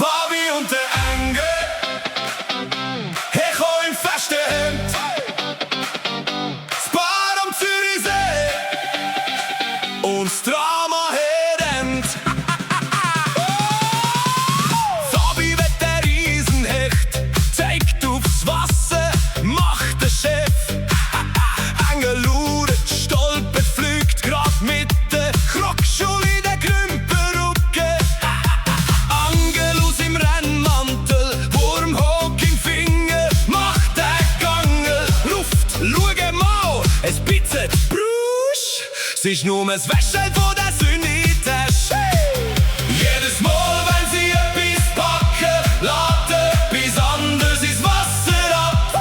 Fabi und der Engel, ich hol im festen Hemd. Das Bar am Zürichsee und das Drama herrennt. Fabi wird der Riesenhecht, zeigt aufs Wasser, macht der Chef. Engel lauert, stolpert, fliegt grad mit der Krockschule in der Grümperrucke. Angelus im Rennmantel, Wurmhock im Finger, macht der Gangel. Luft, schau mal, es bitzet, Brusch. Es ist nur das Wäschel von der Sünnitasche. Jedes Mal, wenn sie etwas packen, lädt etwas anderes ins Wasser ab.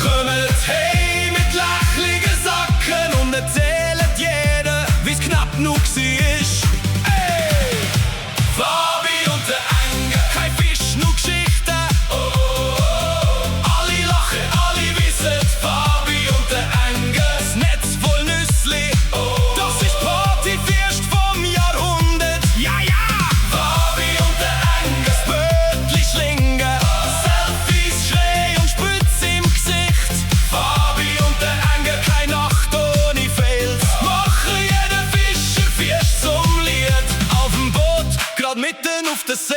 Kommen heim mit lächligen Sacken und erzählen jedem, wie's knapp genug war. Fabi und der Engel, kein Fisch, nur Geschichten. Alle lachen, alle wissen, Fabi und der Engel, das Netz voll Nüssli. Das ist Partyfest vom Jahrhundert. Ja, ja! Fabi und der Engel, das Bötli schlingen, Selfies, Schrei und Spritz im Gesicht. Fabi und der Engel, keine Nacht ohne Fails, machen jeden Fischer Fisch zum Lied. Auf dem Boot, grad mitten auf der See.